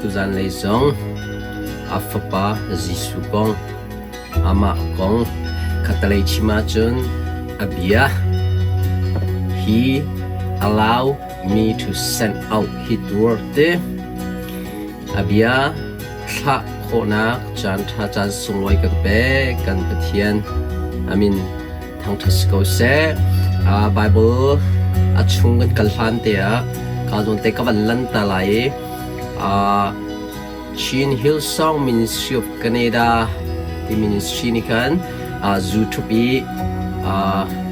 Tuzan lei zong a fapa Jesuh kong, amah kong khatalei chim ahcun a bia he allow me to send out hi tur ti a bia thlah khawhnak caan ṭha caan sunglawi kan pek kan Pathian amin thangṭhat si ko seh. Bible a chung kan kal hlan te ah ka zawn te ka van lan ta lai i Chin Hillsong Ministry of Canada ti ministry nih khan YouTube i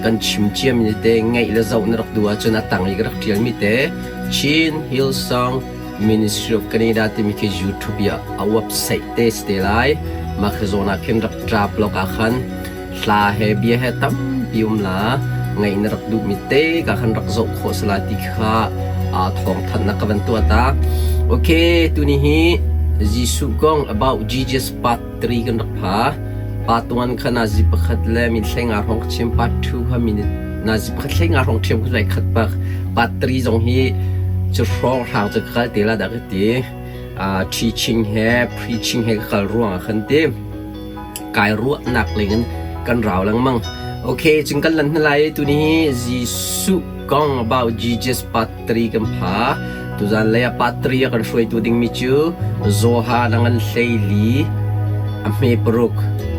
kan chim ciami te ngaih le zoh na rak duh ahcun a tang i ka rak ṭialmi te Chin Hillsong Ministry of Canada timi khi YouTube i a website te si te lai. Mah khi zawn ah khin rak ṭap lawk ah khan hla he bia he tampi um la ngaih na rak duhmi te ka khan rak zoh khawh si lai ti kha thawngthanhnak ka van tuah ta. Okay, tuni hi Jesuh kong about Jesus part 3 kan rak pha. Part 1 kha nazi pakhat le min hlei nga hrawng ka chim part 2 kha min nazi pakhat hlei nga hrawng ṭhiam ka lai khat bak part 3 zong hi cu hrawng hrang cu ka kal te la dah ka ti. Teaching he preaching he ka kal ruang ah khan ti. Kai ruahnak lengin kan rau lengmang. Okay, cun kan lan hna lai tuni hi Jesuh kong about Jesus part 3 kan pha. Tuzan lei ah part 3 a kan hruaitu dingmi cu Johan a ngan hleili a hme paruk.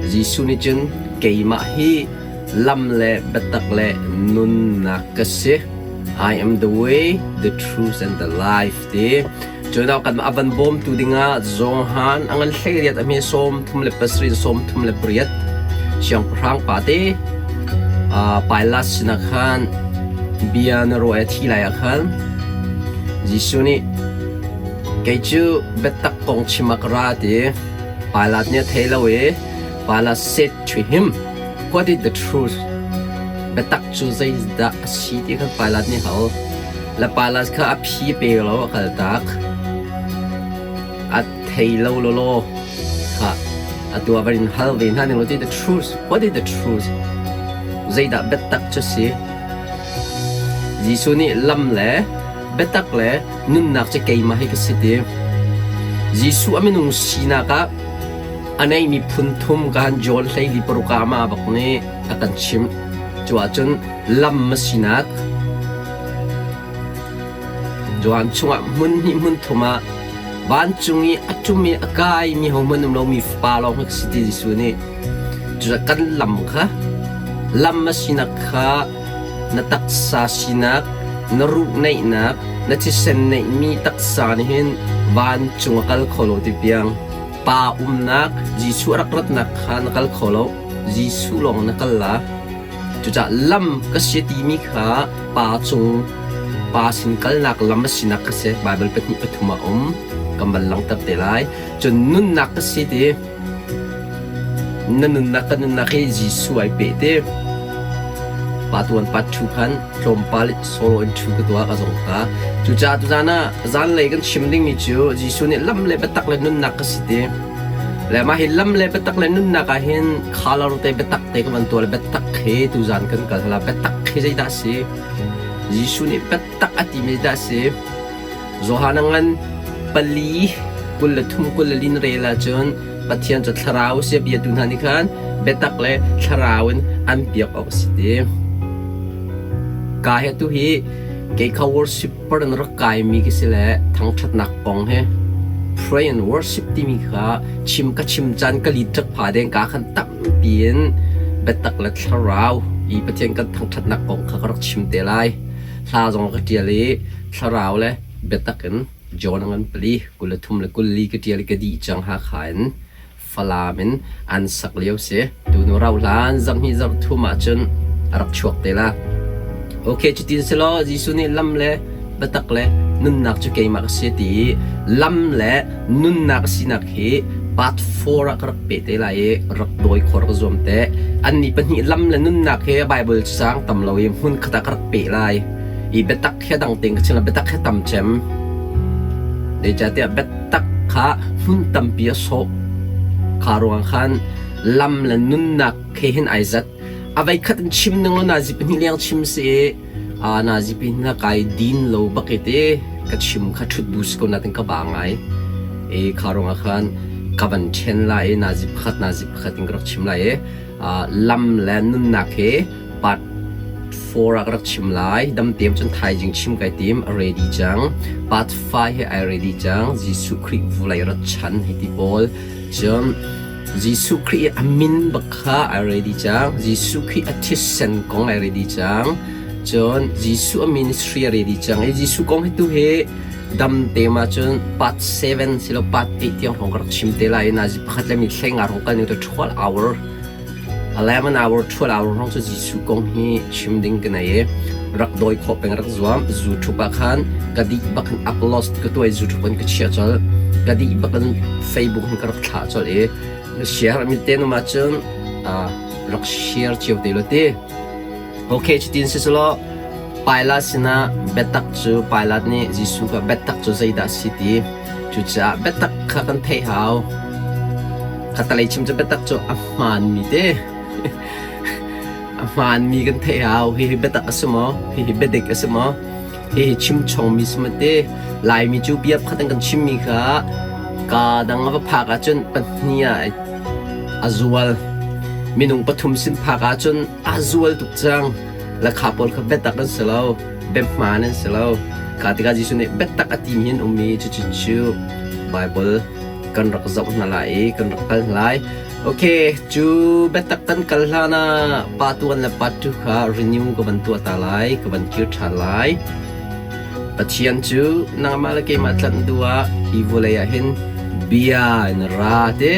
Jesuh nih cun keimah hi lam le biatak le nunnak ka si. I am the way, the truth and the life ti. Cun kan a van bawmtu dingah Johan a ngan 18 a hme 37 38 siangpahrang pa te Pilat sinah khan bia na ruah i thi lai ah khan Jesuh nih kei cu biatak kong chim ah ka ra ti Pilat nih a thei lo i Pilat said to him what is the truth biatak cu zeidah a si ti khan Pilat nih a hal Le Pilat kha a phi pe lo a kaltak. A thei lo lawlaw kha atu ah van in hal ve hna ning law the truth what is the truth zeidah biatak cu si Jesuh nih lam le biatak le nunnak cu keimah hi ka si ti Jesuh a minung sinak ah a neimi phun thum kan John 14 ah amah bak nih a kan chimh cu ahcun lam a sinak Johan chungah hmun hnih hmun thum ah vancung i a ṭum i a kaimi hohmanh um lomi Fapa lawng hi ka si ti Jesuh nih cucaah kan lam kha lam a sinak kha na taksa sinak na ruh neihnak na thisen neihmi taksa nih hin vancung a kal kho lo ti piang pa umnak Jesuh a rak ratnak kha na kal kho lo Jesuh lawng na kal la Cucaah lam ka si timi kha pa cung pa sin kalnak lam a sinak kha si. Baibal pahnih pathum ah um. Kan van langhter te lai. Cun nunnak ka si ti na nunnak ka nunnak hi Jesuh ai peh ti. Pa tuan pa ṭhu khan tlawmpal solo in ṭhu ka tuah ka zong kha. Cucaah tuzan ah zanlei kan chim dingmi cu Jesuh nih lam le biatak le nunnak ka si ti. Le mah hi lam le biatak le nunnak ah hin color te biatak te ka van tuah le biatak he tuzan kan kal hala biatak hi zeidah a si? Jesuh nih biatak a timi zeidah a si? Johan a ngan pali 23 24 rel ahcun Pathian cu thlarau a si a biatu hna nih khan biatak le thlarau in an biak awk a si ti. Ka hi atu hi kei kha worship par in rak kaimi ka si le thangṭhatnak kong he pray and worship timi kha chim ka chim caan ka lit rak pha deng ka khan tampi in biatak le thlarau i Pathian kan thangṭhatnak kong kha ka rak chim te lai. Hla zong ka ṭial i thlarau le biatak in John a ngan pali 23 le 24 ka ṭial i ka dih cang Hakha in Falam in an sak lio si. Tunu rauhhlan zarhhnih zarhthum ahcun a rak chuak te la. Okay, cutin selaw Jesuh nih lam le biatak le nunnak cu keimah ka si ti i lam le nunnak a sinak hi part 4 ah ka rak peh te lai i rak dawi khawh rak zuam te. Annih pahnih lam le nunnak hi Bible sang tam lo i hmun khat ah ka rak peh lai. I biatak hi a dang tein ka chim lai. Biatak hi tam cem. Zeicahtiah biatak kha hmun tampi a sawh. Kha ruang khan lam le nunnak he hin ai zat. A voikhat in chim ning law nazi pahnih leng chim si i nazi pahnih kai din lo bak i te ka chim kha ṭhut bu si ko natin ka ba ngai. I kha ruangah khan ka van ṭhen lai i nazi pakhat nazi pakhat in ka rak chim lai i lam le nunnak hi part 4 ah ka rak chim lai. Damtem cun thaizing chim kai tim a ready cang. Part 5 hi ai ready cang. Jesuh Khrih vulei rat chan hi ti pawl. Cun Jesuh Khrih a min bak kha ai ready cang. Jesuh Khrih a thisen kong ai ready cang. Cun Jesuh a ministry a ready cang i Jesuh kong hi tu hi dam te ma cun part 7 silo part 8 tiang hrawng ka rak chim te lai i nazi pakhat le mi hlei nga hrawng kan 12 hour 11 hour 12 hour hrawng cu Jesuh kong hi chim ding ka nei i rak dawi khawh peng rak zuam YouTube ah khan ka dih bak in upload ka tuai YouTube in ka chia col ka dih bak in Facebook in ka rak thlah col i share mi te numa cun rak share cio te lo ti. Ok, cutin si selaw Pilat sinah biatak cu Pilat nih Jesuh kha biatak cu zeidah a si ti. Cucaah biatak kha kan theih hau. Khatalei chim cu biatak cu a hmaanmi te. A hmaanmi kan theih hau. Hihi biatak a si maw? Hihi biadik a si maw? Hihi chimchongmi si maw ti? Laimi cu bia pakhat an kan chimmi kha kaa dang a va phak ahcun pahnih ah a zual. Minung pathum sin phak ahcun a zual tuk cang. Lakha pawl kha biatak an si lo, biahmaan an si lo. Kha tikah Jesuh nih biatak a timi an um i cucu cu Baibal kan rak zoh hna lai i kan rak kal hna lai. Ok, cu biatak kan kal hlan ah part 1 le part 2 kha renew ka van tuah ta lai, ka van kir ṭhan lai. Pathian cu nangmah le keimah tlanh duh ah hi vawlei ah hin bia in ra te,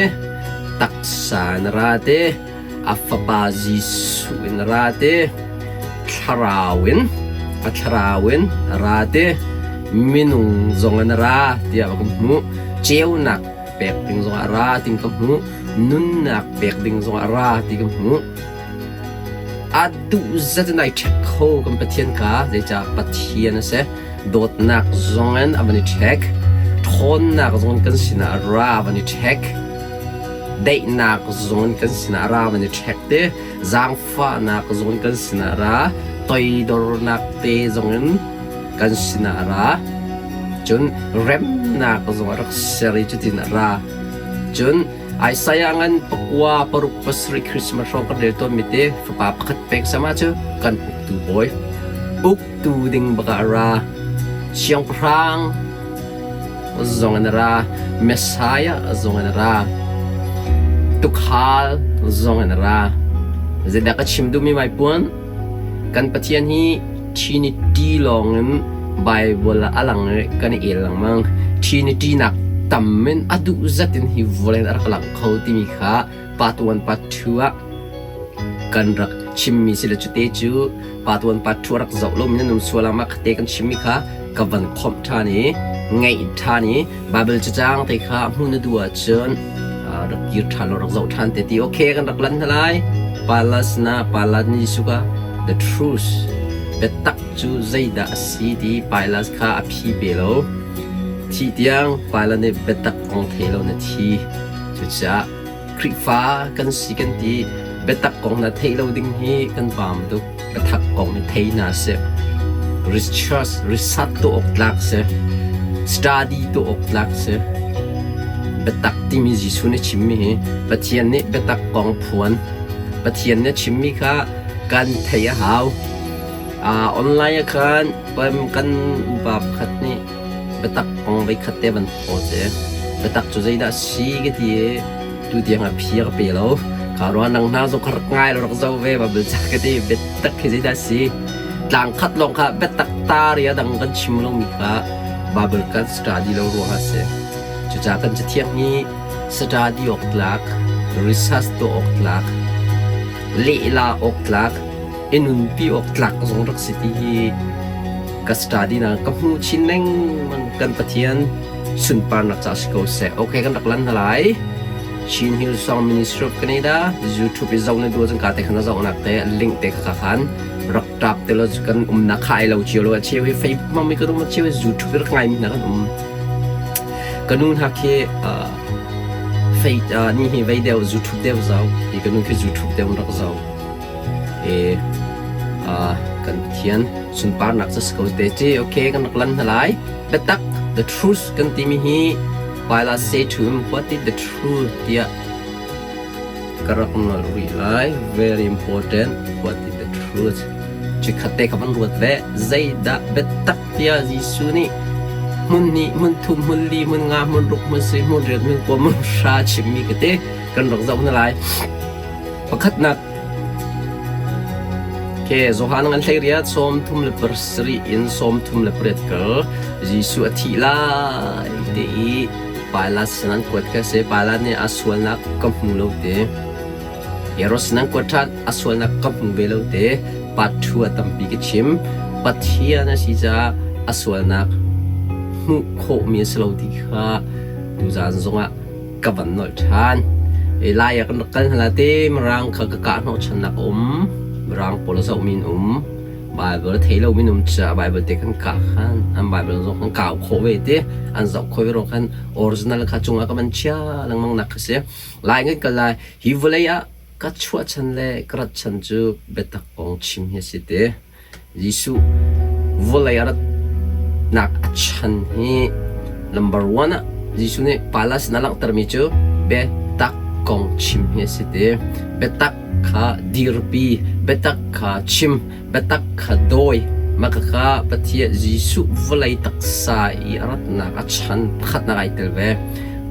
taksa in ra te, a fapa Jesuh in ra te, thlarau in a thlarau in ra te, minung zong in ra tiah ka hmuh. Ceunak pek ding zong ah ra ting ka hmuh. Nunnak pek ding zong ah ra ti ka hmuh. A duh zat in ai ṭhek kho kan Pathian ka zeicah Pathian a si. Dawtnak zong in a van i ṭhek. Ṭhawnnak zong in kan sinah a ra a van i ṭhek. Daihnak zong in kan sinah a ra van i ṭhek te. Zaangfahnak zong in kan sinah a ra. Toidornak te zong in kan sinah a ra. Cun remnak zong a rak ser i cutin a ra. Cun Isaiah ngan pakua paruk pasarih Christmas hrawng kan rel tawnmi te fapa pakhat pek sama cu kan uktu bawi uktu ding bak ah a ra. Siangpahrang zong in a ra, Messiah zong in a ra, tukhal zong in a ra. Zeidah ka chim duhmi mai puan? Kan Pathian hi Trinity lawng in Bible ah a lang i kan i el lengmang. Trinity nak tam in a duh zat in hi vawlei in a rak lang kho timi kha part 1 part 2 ah kan rak chimmi si le cute cu part 1 part 2 rak zoh lo mi nan um sual ah mah te kan chimmi kha ka van khomh ṭhan i ngaih ṭhan i Bible cacang te kha hmu na duh ahcun rak kir ṭhan law rak zoh ṭhan te ti okay kan rak lan hna lai. Palas na Palas ni Jesuh ka the truth biatak cu zeidah a si ti Pilas kha a phi pe lo. Thih tiang Pilat nih biatak kong thei lo na thi. Cucaah Khrihfa kan si kan ti biatak kong na theih lo ding hi kan vaam tuk. Biatak kong hi thei hna sih. Research research tuah awk tlak si. Study tuah awk tlak si. Biatak timi Jesuh nih chimmi hi Pathian nih biatak kong phuan. Pathian nih chimmi kha kan theih a hau. Online ah khan kan upa pakhat nih biatak kong voikhat te van phaw ci. Biatak cu zeidah a si ka ti i tutiang ah phi a ka pe lo. Ka ruah nang hna zong kha rak ngai law rak zoh ve Bible ca ka ti. Biatak hi zeidah a si? Tlang khat lawng kha biatak tar i a dang kan chim lomi kha Bible kan study lo ruangah a si. Cucaah kan cathiang hi study awk tlak, research tuah awk tlak, lehla awk tlak, i nunpi awk tlak zong rak si ti hi ka study na ka hmu chin lengmang kan Pathian sunparnak ca si ko seh. Okay, kan rak lan hna lai. Chin Hill Song Ministry of Canada YouTube i zoh na duh ahcun ka te khan na zohnak te link te kha khan rak tap te lo kan umnak kha ai lo cio lo a cheu hi Facebook hmang mi kan um a cheu hi YouTube rak ngai mi hna kan um. Ka nu hna khi fei ni hi vei deuh YouTube deuh zau i ka nu khi YouTube deuh rak zau. E kan Pathian sunparnak cu si ko te ci okay kan rak lan hna lai. Biatak the truth kan timi hi. Pilate say to him, What is the truth? tiah ka rak nolh rih lai. Very important. What is the truth? Chikkhat te ka van ruat ve. Zeidah biatak tiah Jesuh nih hmun hnih, hmun thum, hmun li, hmun nga, hmun ruk, hmun sarih, hmun riat, hmun kua, hmun hra chimmi ka te kan rak zoh hna lai. Pakhatnak ke Johan ngan hlei riat 37 in 38 kal Jesuh a thih lai te i Pilat sin an kuat kha si. Pilat nih a sualnak ka hmu lo te. Herod sin an kuat ṭhan a sualnak ka hmu ve lo te. Part 2 a tampi ka chim. Pathian a si caah a sualnak hmuh khawhmi a si lo ti kha tuzaan zongah ka van nolh ṭhan. Lai ah kan rak kal hna te Mirang kha ka kah hnawhchannak a um. Mirang pawl a zohmi an um. Bible a thei lomi an um caah Bible te kan kah khan an Bible zong kan kau khawh ve te. An zoh khawh ve ruang khan original kha cungah ka van chia lengmang nak kha si. Lai kan kal lai hi vawlei ah ka chuahchan le ka rat chan cu biatak kong chim hi a si te. Jesuh vawlei a ratnak a chan hi number one ah Jesuh nih Palace in a langhtermi cu biatak kong chim hi a si ti. Biatak kha dirpi, biatak kha chim, biatak kha dawi. Mah khakha Pathian Jesuh vawlei taksa i a ratnak a chan pakhatnak ai tel ve.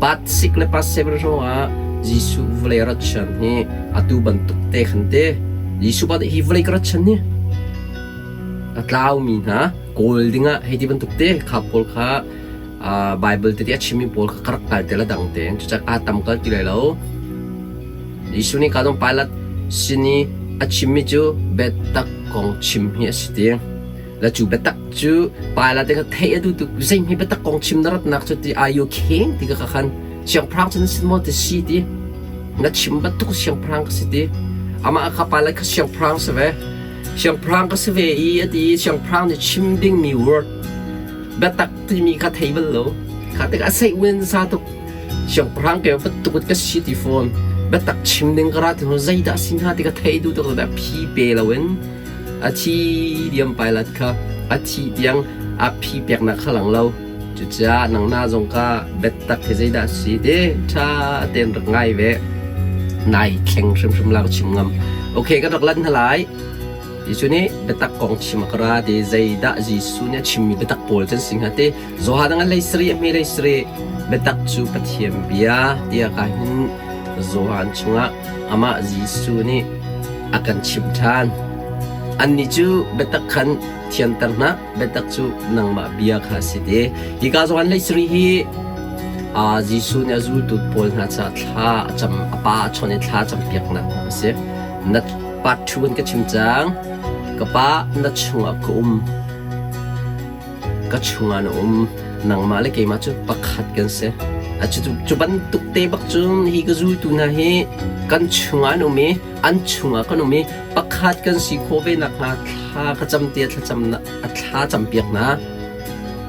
Part 6 le part 7 hrawngah Jesuh vawlei rat chan hi atu bantuk te khan te Jesuh pa hi vawlei ka rat chan hi a tlaumi hna kawl dingah hei ti bantuk te kha pawl kha Bible tete a chimmi pawl kha ka rak kal te la dang te cucaah kaa tam kal ti lai lo. Jesuh nih ka dong Pilate sin i a chimmi cu biatak kong chim hi a si ti. Le cu biatak cu Pilate kha theih a duh tuk zeihme biatak kong chim na ratnak cu ti are you king ti ka khan siangpahrang cu na si maw ti si ti na chim bantuk siangpahrang ka si ti amah kha Pilate kha siangpahrang si ve siangpahrang ka si ve i a ti i siangpahrang nih chim dingmi word biatak timi kha thei bal lo kha tikah a seih win sa tuk siangpahrang ke bantuk ka si ti fawn biatak chim ding ka ra ti zeidah si hnga ti ka thei duh tuk dah phi pe loin A thi diam Pilat kha a thih tiang a phi peknak kha lang lo. Cucaah nangmah zong kha biatak hi zeidah a si ti ṭha tein rak ngai ve. Nai thleng hrimhrim la ka chim ngam. Okay, kan rak lan hna lai. Jesuh nih biatak kong chim a ka ra ti zeidah Jesuh nih a chimmi biatak pawl cu an si hnga ti Johan a lei sarih a hme lei sarih biatak cu Pathian bia tiah ka hin Johan chungah amah Jesuh nih a kan chimh ṭhan. Annih cu biatak khan thianter hna, biatak cu nangmah bia kha a si ti. Hika Johan lei sarih hi Jesuh nih a zultu pawl hna caah thla a cam, a pa a chawnh i thla a campiaknak hna a si. Na part 2 in ka chim cang. Ka pa na chungah ka um. Ka chungah na um. Nangmah le keimah cu pakhat kan si. Cu bantuk te bak cun hi ka zultu hna hi kan chungah an um i an chungah kan um i pakhat kan si khawh ve nakhnga thla ka cam tiah thlacam a thla campiak hna.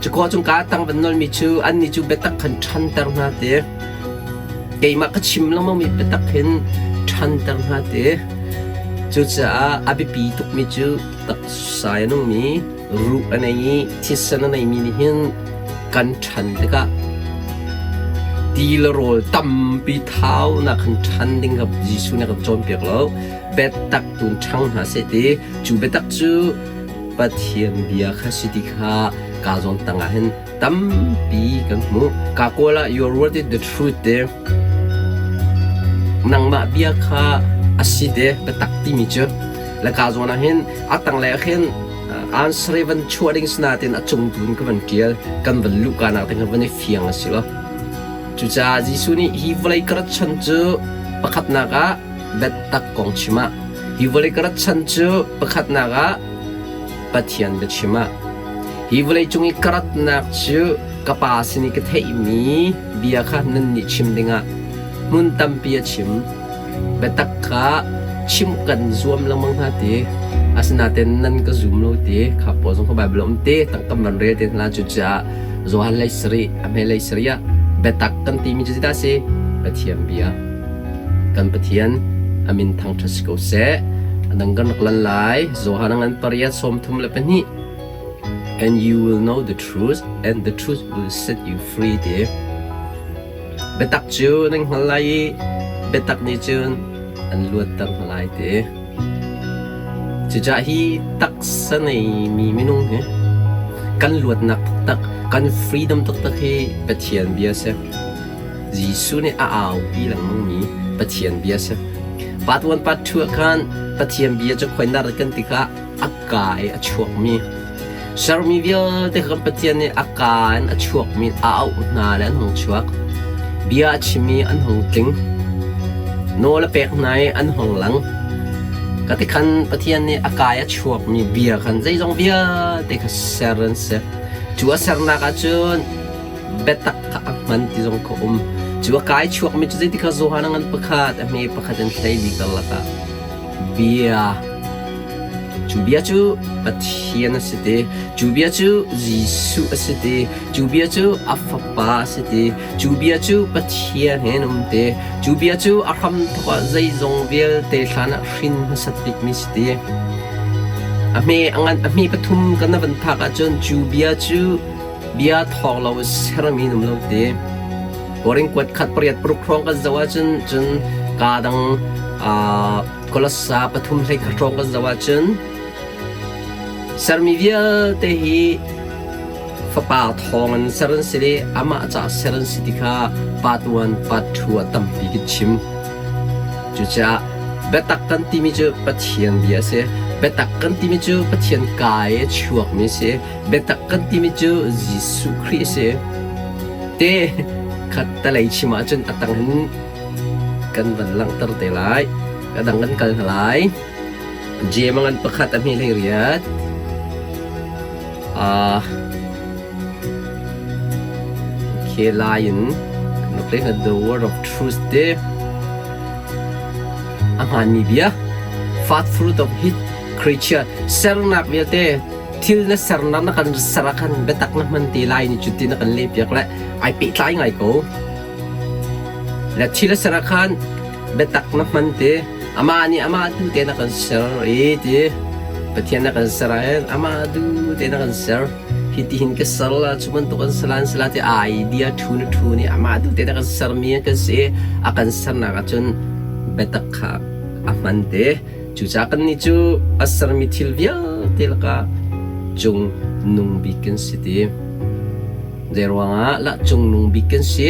Cukaw cung ka tang van nolmi cu annih cu biatak khan ṭhanter hna ti. Keimah ka chim lengmangmi biatak hin ṭhanter hna ti. Cucaah a biapi tukmi cu taksa a nungmi ruh a nei i thisen a neimi nih hin kan ṭhan tikah ti le rawl tampi thaunak kan ṭhan ding kha Jesuh nih a kan cawnpiak lo. Biatak tu in ṭhang hna seh ti cu biatak cu Pathian bia kha si ti kha kaa zawn tangah hin tampi kan hmuh. Ka kawl ah your word is the truth te nangmah bia kha a si te biatak timi cu le ka zawn ah hin a tanglei ah khin answer i van chuah ding sinain a cung tu in ka van ṭial kan van luh ka nak te kan van i fiang a si lo. Cucaah Jesuh nih hi vawlei ka rat chan cu pakhatnak ah biatak kong chim ah hi vawlei ka rat chan cu pakhatnak ah Pathian biachim ah hi vawlei cung i ka ratnak cu ka Pa sin i ka theihmi bia kha nannih chim dingah hmun tampi a chim. Biatak kha chimh kan zuam lengmang hna ti. Asinain nan ka zum lo ti. Kha pawl zong kha Baibal a um ti. Tangka van rel te hna cucaah Johan lei sarih a hme lei sarih ah biatak kan timi cu zeidah a si? Pathian bia. Kan Pathian a min thangṭhat si ko seh. A dang kan rak lan lai. Johan a ngan pariat 32. And you will know the truth and the truth will set you free ti. Biatak cu nan hngal lai i biatak nih cun an luatter hna lai ti. Cucaah hi taksa neimi minung hi kan luatnak taktak, kan freedom taktak hi Pathian bia a si. Jesuh nih a aupi lengmangmi Pathian bia a si. Part 1 part 2 ah khan Pathian bia cu khoinar kan ti kha a ka i a chuakmi sermi vialte kha Pathian nih a ka in a chuakmi a auh hna le an hung chuak. Bia a chimmi an hung tling. Nawl a pek hna i an hung lang. Ka ti khan Pathian nih a ka i a chuakmi bia khan zeizong vialte kha ser an si. Cu a sernak ahcun biatak kha a hman ti zong kha um. Cu a kai chuakmi cu zeiti kha Johan a ngan pakhat, a hme pakhat in hleili karlak ah bia cu bia cu Pathian a si ti, cu bia cu Jesuh a si ti, cu bia cu a Fapa a si ti, cu bia cu Pathian he an um ti, cu bia cu a hramthawk ah zeizong vialte hlan ah hrin hmasat bikmi si ti. A hme a ngan a hme pathum kan na van phak ahcun cu bia cu bia thawng lo sermi an um lo ti. Korin kuat khat pariat paruk hrawng kan zoh ahcun cun kaa dang Kolossa pathum hlei khat hrawng kan zoh ahcun sermi vialte hi fapa thawng in ser an si i amah caah ser an si ti kha part 1 part 2 ah tampi kan chim. Cucaah biatak kan timi cu Pathian bia a si. Biatak kan timi cu Pathian kaa i a chuakmi a si. Biatak kan timi cu Jesuh Khrih a si. Te khat talei chim ahcun a tang hin kan van langhter te lai. Ka dang kan kal hna lai. Jem a ngan pakhat a hme hlei riat. Okay, lai in kan rak leh the word of truth te. A hmaanmi bia. Fat fruit of hit creature sernak vialte thil na sernak na kan ser ah khan biatak na hman te lai ni cu ti na kan leh piak le ai pehtlai ngai ko. Le thil a ser ah khan biatak na hman te amah nih amah tu te na kan ser i ti Pathian na kan ser ah hin amah du te na kan ser hi ti hin ka ser la cu bantuk an salan sala ti idea thu na thu nih amah du te na kan ser mi kan si a kan sernak ahcun biatak kha a hman te. Cucaah kannih cu a sermi thil vialte lakah cung nung bik kan si ti. Zeiruangah lah cung nung bik kan si?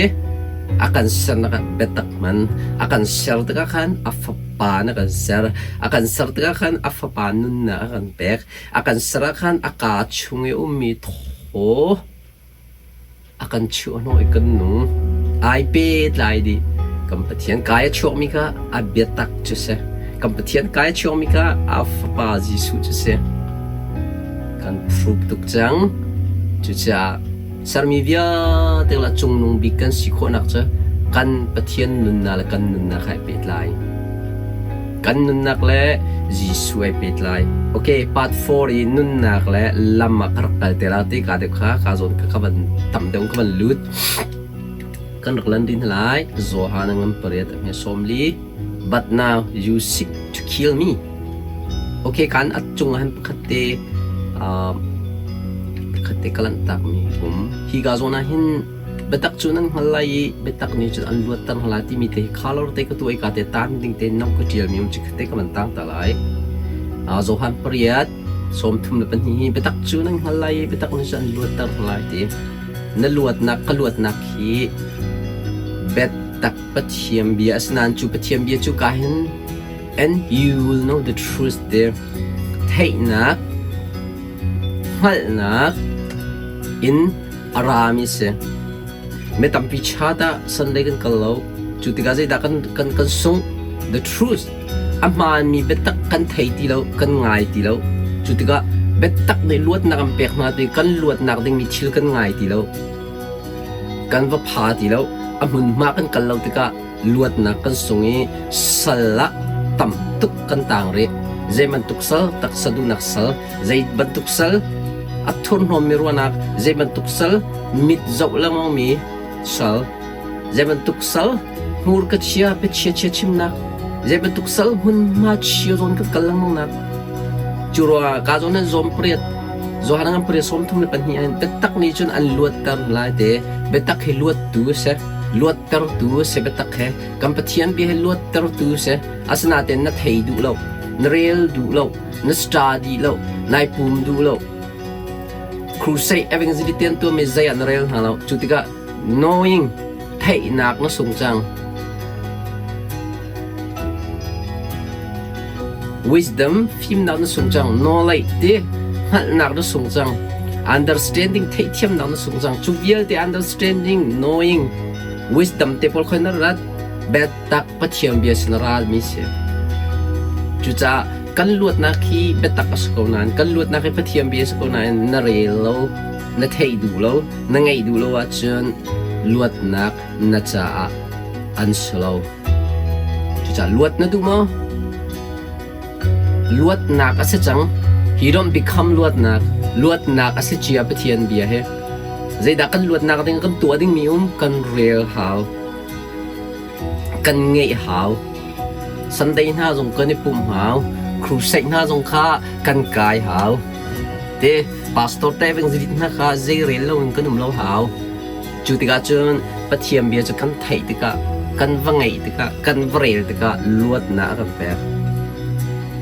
A kan sernak ah biatak hman. A kan ser tikah khan a fapa na kan ser. A kan ser tikah khan a fapa nunnak a kan pek. A kan ser ah khan a kaa chung i ummi thaw A kan chuahhnawh i kan nung. Ai pehtlai dih. Kan Pathian kai a chuakmi kha a biatak cu si. Kan Pathian kai a chuakmi kha a Fapa Jesuh cu si. Kan proof tuk cang. Cucaah sermi vialte la cungnung bik kan si khawhnak cu kan Pathian nunnak le kan nunnak hai pehtlai. Kan nunnak le Jesuh ai pehtlai. Ok, part 4 i nunnak le lam ah ka rak kal te la ti ka deuh kha ka zawn ka ka van tam deuh ka van lut. Kan rak lan din lai. Johan ngan pariat a hme sawmli. But now you seek to kill me. Ok, kan at cung ah hin pakhat te pakhat te ka lanh tak mi um. Hi ka zawn ah hin Biatak cu nan hngal lai i biatak nih cun an luatter hna lai timi te hi color te ka tuah i ka te tan ding te no ka ṭialmi um cikhat te ka van tang ta lai. Johan pariat 32 hi biatak cu nan hngal lai i biatak nih cun an luatter hna lai ti. Na luatnak ka luatnak hi biatak Pathian bia asinain cu Pathian bia cu ka hin and you will know the truth there. Theihnak hngalhnak in a rami si. Mi tampi chat ah Sunday kan kal lo. Cu tikah zeidah kan kan kan sungh? The truth. A hmaanmi biatak kan thei ti lo, kan ngai ti lo. Cu tikah biatak nih luatnak an pek hna ti kan luatnak dingmi thil kan ngai ti lo. Kan va pha ti lo. A hmunhma kan kal lo tikah luatnak kan sung i sal ah tam tuk kan tang rih. Zei bantuk sal? Taksa duhnak sal. Zei bantuk sal? A thurhnawmmi ruahnak. Zei bantuk sal? Mit zoh lengmangmi sal. Zei bantuk sal? Hmurka chia, biachia chia chimnak. Zei bantuk sal? Hmunhma chia zawn kan kal lengmangnak. Cu ruangah ka zawn an zawm pariat, Johan ngan pariat 32 ah biatak nih cun an luatter lai te. Biatak hi luattu a si. Luattertu a si biatak he. Kan Pathian bia hi luattertu si. Asinain na thei duh lo, na rel duh lo, na study lo, nai pum duh lo. Crusade evangelist tuantuanmi zei ah na rel hna lo. Cu tikah knowing theihnak na sung cang. Wisdom fimnak na sung cang. Knowledge ti hngalhnak na sung cang. Understanding theihthiamnak na sung cang. Cu vialte understanding, knowing, wisdom te pawl khoi na rat biatak Pathian bia sin ralmi si. Cucaah kan luatnak hi biatak a si ko nain kan luatnak hi Pathian bia a si ko nain na rel lo, na theih duh lo, na ngeih duh lo ahcun luatnak na caah an si lo. Cucaah luat na duh maw? Luatnak a si cang. He don't become luatnak. Luatnak a si cia Pathian bia hi. Zeidah kan luatnak ding kan tuah dingmi um kan rel hau. Kan ngeih hau. Sunday hna zong kan i pumh hau. Crusade hna zong kha kan kai hau. Te pastor te evangelist hna kha zei rel loin kan um lo hau. Cu tikah cun Pathian bia cu kan theih tikah, kan va ngeih tikah, kan va rel tikah luatnak a kan pek.